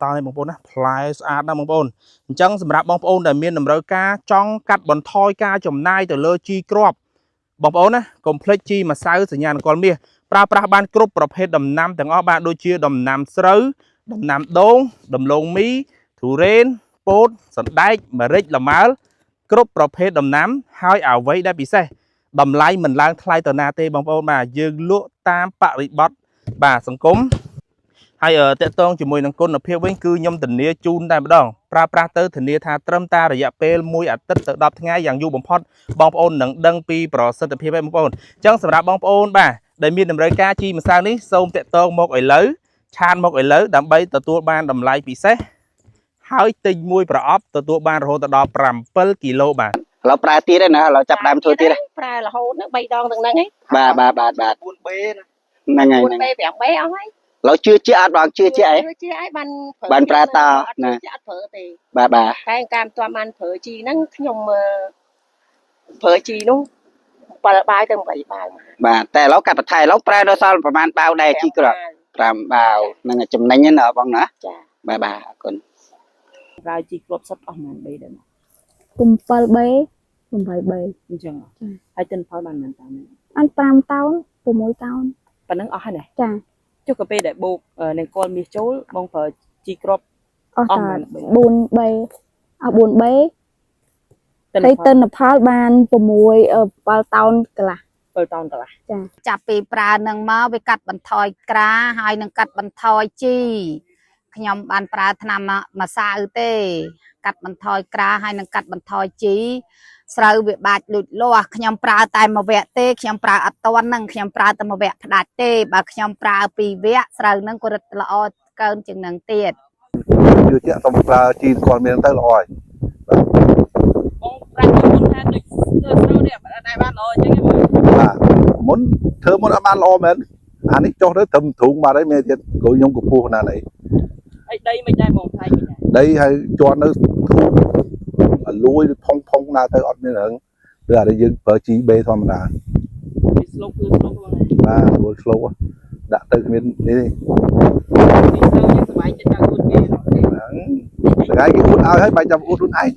តនេះបងប្អូនណាផ្លែស្អាតណាស់បងប្អូនអញ្ចឹងសម្រាប់បងប្អូនដែលមានតម្រូវការចង់កាត់បន្ថយការចំណាយទៅលើជីគ្រាប់បងប្អូនណាកុំភ្លេចជីម្សៅសញ្ញានអង្គលមាសប្រើប្រាស់បានគ្រប់ប្រភេទដំណាំទាំងអស់បាទដូចជាដំណាំស្រូវដំណាំដូងដំឡូងមីធូរ៉េនពោតសណ្ដែកម្រេចលម៉ើគ្រប់ប្រភេទដំណាំហើយអ្វីដែលពិសេសតម្លៃមិនឡើងថ្លៃទៅណាទេបងប្អូនបាទយើងលក់តាមបរិបទបាទសង្គម ហើយតកតងជាមួយនឹងគុណភាពវិញគឺខ្ញុំធានាជូនតែម្ដងប្រើប្រាស់ទៅធានាថាត្រឹមតែរយៈពេលមួយអាទិត្យទៅ10ថ្ងៃយ៉ាងយូរបំផុតបងប្អូននឹងដឹងពីប្រសិទ្ធភាពហើយបងប្អូនអញ្ចឹងសម្រាប់បងប្អូនបាទដែលមានតម្រូវការជីម្សៅនេះសូមតកតងមកឥឡូវ chat មកឥឡូវដើម្បីទទួលបានតម្លៃពិសេសហើយទិញមួយប្រអប់ទទួលបានរហូតដល់7គីឡូបាទ ឥឡូវប្រើទៀតហើយណាឥឡូវចាប់ដើមធ្វើទៀតហើយ ប្រើរហូតហ្នឹង3ដងទាំងហ្នឹងឯង បាទបាទបាទបាទ 4B ណា ហ្នឹងហើយហ្នឹង 4 B 5 B អស់ហើយ ឥឡូវជឿជាក់អត់បងជឿជាក់អី ជឿជាក់ឲ្យបាន បានប្រើត អ ណា ត់ជឿជាក់អត់ប្រើទេ បាទបាទ តែការមិនទាន់បានប្រើជីហ្នឹងខ្ញុំប្រើជីនោះ7បាវទៅ8បាវមក បាទតែឥឡូវកាត់បន្ថែឥឡូវប្រើដល់សល់ប្រហែលបាវដែរជីគ្រាប់5បាវហ្នឹងហើយចំណេញណាបងណា ចា បាទបាទអរគុណ ប្រើជីគ្រាប់សុទ្ធអស់ប៉ុន្មាន B ដែរមក 7B 8B អញ្ចឹងហើយទិន្នផលបានប៉ុន្មានតោន បាន5តោន6តោន ប៉ុណ្ណឹងអស់ហើយណា ចា ចុះក៏ពេលដែលបូកនឹងកលមាសចូលបងប្រើជីគ្រាប់ អស់ អស់ តា ប៉ុន្មាន B 4B អស់ 4B ទិន្ន ហើយ ផល ទិន្នផលបាន6 7តោនកន្លះ 7តោនកន្លះ ចា ចាប់ពីប្រើនឹងមកវាកាត់បន្ថយក្រាហើយនឹងកាត់បន្ថយជីខ្ញុំបានប្រើថ្នាំម្សៅទេ កាត់បន្ថយក្រាហើយនឹងកាត់បន្ថយជីស្រូវវាបាច់លូតលាស់ខ្ញុំប្រើតែមួយវគ្គទេខ្ញុំប្រើអត់ទាន់ហ្នឹងខ្ញុំប្រើតែមួយវគ្គផ្ដាច់ទេបើខ្ញុំប្រើពីរវគ្គស្រូវហ្នឹងក៏រឹតល្អកើនជាងហ្នឹងទៀត ជឿជាក់សូមប្រើជីគាត់មានទៅល្អហើយ បងប្រាប់មុនថាដូចធ្វើស្រូវនេះអត់ដែរបានល្អអញ្ចឹងទេបង បាទមុនធ្វើមុនអត់បានល្អមែនអានេះចុះទៅត្រឹមទ្រូងបាត់ហើយមានទៀតព្រោះខ្ញុំកម្ពស់ណាស់នេះ ហើយដីមិនដែរបងថ្លៃមិនដែរ ដីហើយជាន់នៅធូបលួយផុងផុងណាទៅអត់មានរឿងឬអានេះយើងប្រើជីបេធម្មតា វាស្លុកគឺស្លុកបង បាទស្រួលស្លូវដាក់ទៅគ្មាននេះ នេះស្រូវយើងសុបាយចិត្តដល់អួតគេ ហ្នឹងថ្ងៃគេអួតឲ្យហើយបាច់ចាំអួតខ្លួនឯង